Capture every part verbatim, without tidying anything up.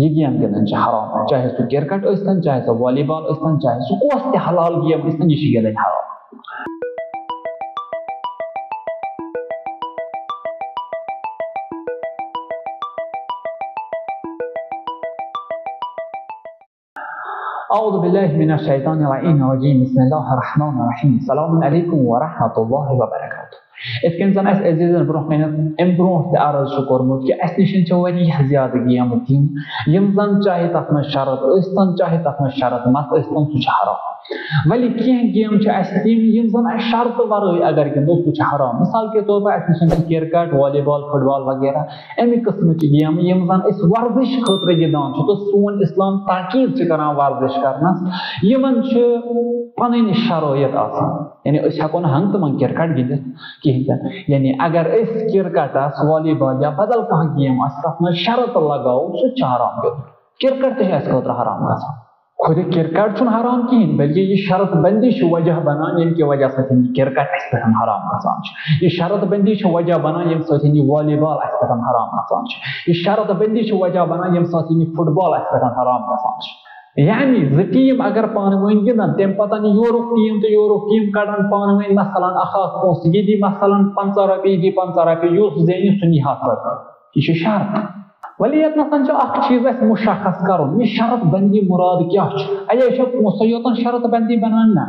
یہِ گیم گِنٛدٕنۍ چھِ حرام، چاہے سُہ کرکٹ ٲسۍتن، چاہے سُہ والی بال ٲسۍتن، چاہے سُہ کۄس تہِ حلال گیم ٲسۍتن، یہِ چھِ گِنٛدٕنۍ حرام۔ أعوذ بالله من الشيطان اللعين الرجيم. بسم الله الرحمن الرحيم. السلام عليكم ورحمة الله وبركاته. یِتھ کٔنۍ زَن اَسہِ عزیٖزَن برٛونٛہہ کَنٮ۪تھ اَمہِ برٛونٛٹھ تہِ عرض چھُ کوٚرمُت کہِ اَسہِ نِش چھِ واریاہ زیادٕ گیمہٕ تِم، یِم زَن چاہے تَتھ منٛز شرط ٲسۍتَن، چاہے تَتھ منٛز شرط مَتھ ٲسۍتَن، سُہ چھُ حرام۔ ولی کینٛہہ گیمہٕ چھِ اَسہِ تِم، یِم زَن اَسہِ شرطہٕ وَرٲے اگر گِنٛدو، سُہ چھُ حرام۔ مثال کے طور پر اَسہِ نِش چھِ کرکٹ، والی بال، فٹ بال وغیرہ، اَمہِ قٕسمٕچہِ گیمہٕ، یِم زَن أسۍ ورزش خٲطرٕ گِنٛدان چھِ تہٕ سون اِسلام تاکیٖد چھِ کران ورزش کرنَس، یِمَن چھِ پَنٕنۍ شرٲیط آسان۔ یعنی أسۍ ہٮ۪کو نہٕ ہنٛگہٕ تہٕ منٛگہٕ کرکٹ گِنٛدِتھ کِہیٖنۍ تہِ نہٕ۔ یعنی اگر أسۍ کرکٹس، والی بال یا بدل کانٛہہ گیم آسہِ، تَتھ منٛز شرط لگاوو، سُہ تہِ چھُ حرام گِنٛدُن۔ کرکٹ تہِ چھُ اَسہِ خٲطرٕ حرام گژھان۔ خود کرکٹ چھُنہٕ حرام کِہیٖنۍ، بلکہِ یہِ شرط بندی چھِ وجہ بنان، ییٚمہِ کہِ وجہ سۭتۍ یہِ کرکٹ اَسہِ پٮ۪ٹھ حرام گژھان چھُ۔ یہِ شرط بندی چھِ وجہ بنان، ییٚمہِ سۭتۍ یہِ والی بال اَسہِ پٮ۪ٹھ حرام گژھان چھُ۔ یہِ شرط بندی چھِ وجہ بنان، ییٚمہِ ساتہٕ یہِ فٹ بال اَسہِ پٮ۪ٹھ حرام گژھان چھُ۔ یعنی زٕ ٹیٖم اگر پانہٕ ؤنۍ گِنٛدن، تَمہِ پتہٕ یورُک ٹیٖم تہٕ یورُک ٹیٖم کَڑن پانہٕ ؤنۍ، مثلاً، اکھ اکھ پونٛسہٕ، یہِ دی مثلاً پنٛژاہ رۄپیہِ، یہِ دی پنٛژاہ رۄپیہِ، یُس زینہِ، سُہ نی ہَتھ رۄپیہِ۔ یہِ چھُ شرط۔ ولی ییٚتہِ نَسَن چھُ اکھ چیٖز اَسہِ مُشخص کَرُن، یہِ شرط بندی مُراد کیٛاہ چھُ؟ اَیے چھےٚ پونٛسَے یوتَن شرط بندی بنان؟ نہ۔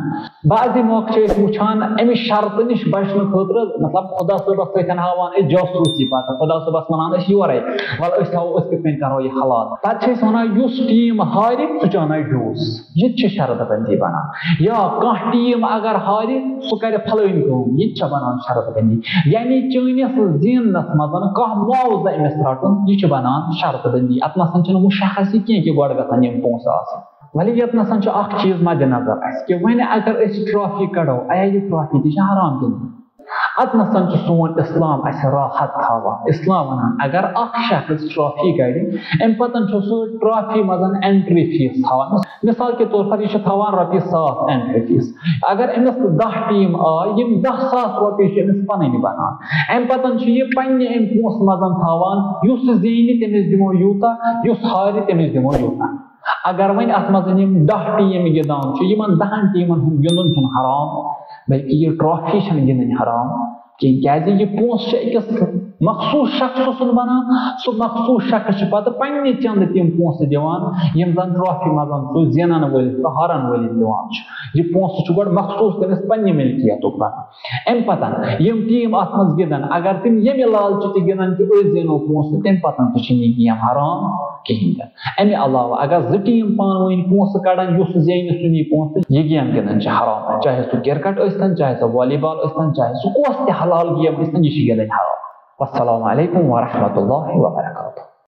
بعضی موقعہٕ چھِ أسۍ وٕچھان، اَمہِ شرطہٕ نِش بچنہٕ خٲطرٕ، مطلب، خۄدا صٲبَس سۭتۍ ہاوان أسۍ جاسوٗسی پَتہٕ، خۄدا صٲبَس وَنان أسۍ یورَے، وَلہٕ أسۍ تھاوو، أسۍ کِتھ کٔنۍ کَرو یہِ حلال۔ پَتہٕ چھِ أسۍ وَنان، یُس ٹیٖم ہارِ، سُہ چانایہِ جوٗس۔ یہِ تہِ چھِ شرط بندی بنان۔ یا کانٛہہ ٹیٖم اگر ہارِ، سُہ کَرِ پھلٲنۍ کٲم، یہِ تہِ چھےٚ بنان شرط بندی۔ یعنی چٲنِس زیننَس منٛز کانٛہہ معاوضہٕ أمِس رَٹُن، یہِ چھُ بنان شرط بندی۔ اَتھ نَسَن چھُنہٕ مُشخص یہِ کینٛہہ کہِ گۄڈٕ گژھن یِم پونٛسہٕ آسٕنۍ۔ ولی ییٚتہِ نَسَن چھُ اکھ چیٖز مدِ نظر اَسہِ کہِ وۄنۍ اگر أسۍ ٹرافی کڑو، اَیا یہِ ٹرافی تہِ چھِ حرام گِنٛدٕنۍ؟ اَتھ نَسَن چھُ سون اِسلام اَسہِ راحت تھاوان۔ اِسلام وَنان، اگر اکھ شخص ٹرافی کَڑِ، اَمہِ پَتَن چھُ سُہ ٹرافی منٛز entry fees تھاوان۔ مثال کے طور پر، یہِ چھُ تھاوان رۄپیہِ ساس entry fees۔ اگر أمِس دَہ ٹیٖم آے، یِم دَہ ساس رۄپیہِ چھِ أمِس پَنٕنۍ بَنان۔ اَمہِ پَتَن چھُ یہِ پنٛنہِ اَمہِ پونٛسہٕ منٛز تھاوان، یُس زینہِ، تٔمِس دِمو یوٗتاہ، یُس ہارِ، تٔمِس دِمو یوٗتاہ۔ اگر وۄنۍ اتھ منٛز یِم دَہ ٹیٖم گِنٛدان چھِ، یِمن دَہن ٹیٖمن ہُنٛد گِنٛدُن چھُنہٕ حرام، بلکہِ یہِ ٹرافی چھَنہٕ گِنٛدٕنۍ حرام کینٛہہ، کیازِ یہِ پونٛسہٕ چھُ أکِس مخصوٗص شخصہٕ سُنٛد بنان۔ سُہ مخصوٗص شخص چھُ پتہٕ پننہِ چندٕ تِم پونٛسہٕ دِوان، یِم زن ٹرافی منٛز سُہ زینن وٲلِس تہٕ ہارن وٲلِس دِوان چھُ۔ یہِ پونٛسہٕ چھُ گۄڈٕ مخصوٗص تٔمِس پننہِ ملکیتُک بنان۔ امہِ پتن یِم ٹیٖم اتھ منٛز گِنٛدن، اگر تِم ییٚمہِ لالچہِ تہِ گِنٛدن کہِ أسۍ زینو پونٛسہٕ، تمہِ پتن تہِ چھُنہٕ یہِ گیم حرام کِہیٖنۍ تہِ۔ امہِ علاوٕ اگر زٕ ٹیٖم پانہٕ ؤنۍ پونٛسہٕ کڑن، یُس زینہِ سُہ نی پونٛسہٕ، یہِ گیم گِنٛدٕنۍ چھِ حرام۔ چاہے سُہ کرکٹ ٲسۍتن، چاہے سُہ والی بال ٲسۍتن، چاہے سُہ کۄس تہِ حلال گیم ٲسۍتن، یہِ چھِ گِنٛدٕنۍ حرام۔ والسلام علیکم ورحمۃ اللہ وبرکاتہ۔